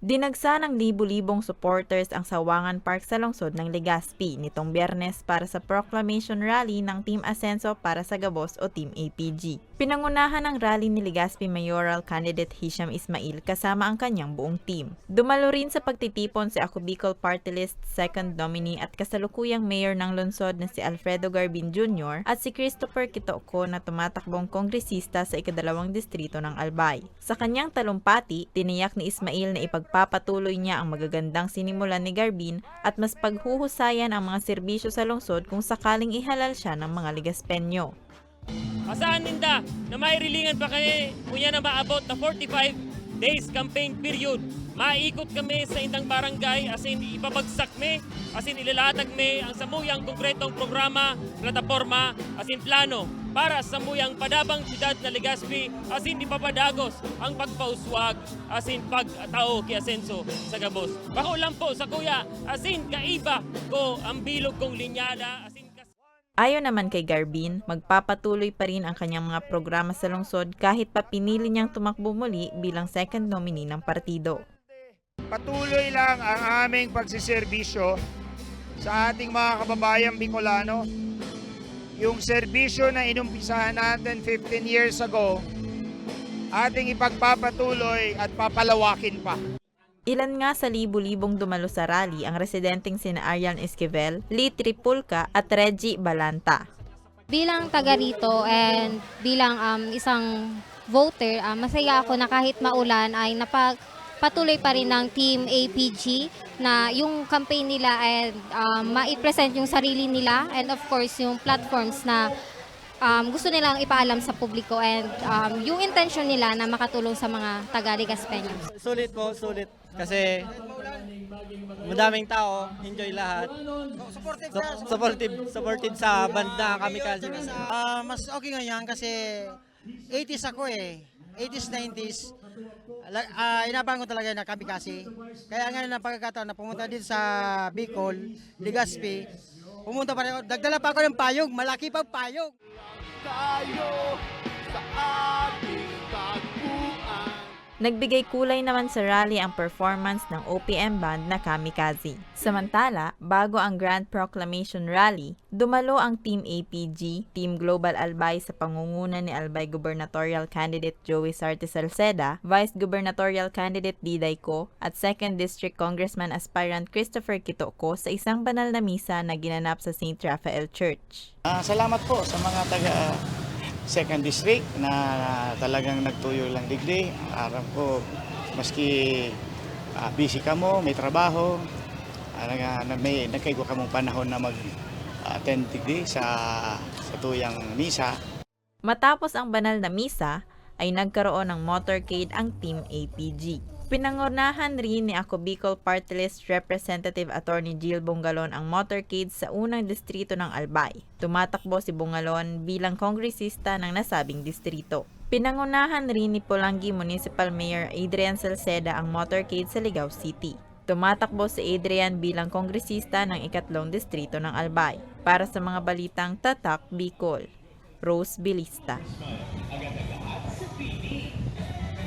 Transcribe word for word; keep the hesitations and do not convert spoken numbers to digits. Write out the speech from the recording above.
Dinagsa ng libo-libong supporters ang Sawangan Park sa lungsod ng Legazpi nitong Biyernes para sa proclamation rally ng Team Asenso para sa Gabos o Team A P G. Pinangunahan ang rally ni Legazpi Mayoral Candidate Hisham Ismail kasama ang kanyang buong team. Dumalo rin sa pagtitipon si Ako Bicol Party List second nominee at kasalukuyang mayor ng lungsod na si Alfredo Garbin Junior at si Christopher Quitoco na tumatakbong kongresista sa ikadalawang distrito ng Albay. Sa kanyang talumpati, tiniyak ni Ismail na ipagpapatuloy niya ang magagandang sinimulan ni Garbin at mas paghuhusayan ang mga serbisyo sa lungsod kung sakaling ihalal siya ng mga Legazpeño. Asahan ninda na mairilingan pa kami ngunyan na maabot na forty-five days campaign period. Maikot kami sa indang barangay, asin ipabagsak mi, asin ilalatag mi ang samuyang konkretong programa, plataporma, asin plano para sa samuyang padabang syudad na Legazpi, asin ipapadagos ang pagpauswag asin pagtao ki Asenso sa gabos. Bako lang po sa kuya, asin kaiba ko ang bilog kong linyada, asin kas- Ayon naman kay Garbin, magpapatuloy pa rin ang kanyang mga programa sa lungsod kahit pa pinili niyang tumakbo muli bilang second nominee ng partido. Patuloy lang ang aming pagsiserbisyo sa ating mga kababayang Bicolano. Yung serbisyo na inumpisahan natin fifteen years ago, ating ipagpapatuloy at papalawakin pa. Ilan nga sa libo-libong dumalo sa rally ang residenteng sina Arian Esquivel, Lee Tripulca at Reggie Balanta. Bilang taga rito and bilang um, isang voter, ah, masaya ako na kahit maulan ay napag patuloy pa rin ng Team A P G na yung campaign nila and um, ma-present yung sarili nila and of course yung platforms na um, gusto nilang ipaalam sa publiko and um, yung intention nila na makatulong sa mga taga Legazpeños. Sulit po, sulit. Kasi madaming tao, enjoy lahat. Sup- Supportive, supportive sa banda kami kasi. Ah, mas okay ngayon kasi eighties ako eh. eighties, nineties. La- ah, inabangan ko talaga na kami kasi. Kaya ngayon ang pagkakataon na pumunta din sa Bicol, Legazpi, pumunta pa rin ako. Nagdala pa ako ng payong, malaki pang payong. Tayo sa ating tagpuan. Nagbigay kulay naman sa rally ang performance ng O P M band na Kamikaze. Samantala, bago ang Grand Proclamation Rally, dumalo ang Team A P G, Team Global Albay sa pangunguna ni Albay Gubernatorial Candidate Joey Sarte Salceda, Vice Gubernatorial Candidate Diday Co, at Second District Congressman Aspirant Christopher Quitoco sa isang banal na misa na ginanap sa Saint Raphael Church. Ah, salamat po sa mga taga Second District na talagang nagtuyo lang digdi. Aram ko, maski ah, busy kamo, may trabaho, ah, naga- na may nagkaigwa kamong panahon na mag-attend digdi sa sa tuyang misa. Matapos ang banal na misa, ay nagkaroon ng motorcade ang Team A P G. Pinangunahan rin ni Ako Bicol Party List Representative Attorney Jill Bongalon ang motorcade sa unang distrito ng Albay. Tumatakbo si Bongalon bilang kongresista ng nasabing distrito. Pinangunahan rin ni Polangui Municipal Mayor Adrian Salceda ang motorcade sa Ligao City. Tumatakbo si Adrian bilang kongresista ng ikatlong distrito ng Albay. Para sa mga balitang Tatak Bicol, Rose Bilista.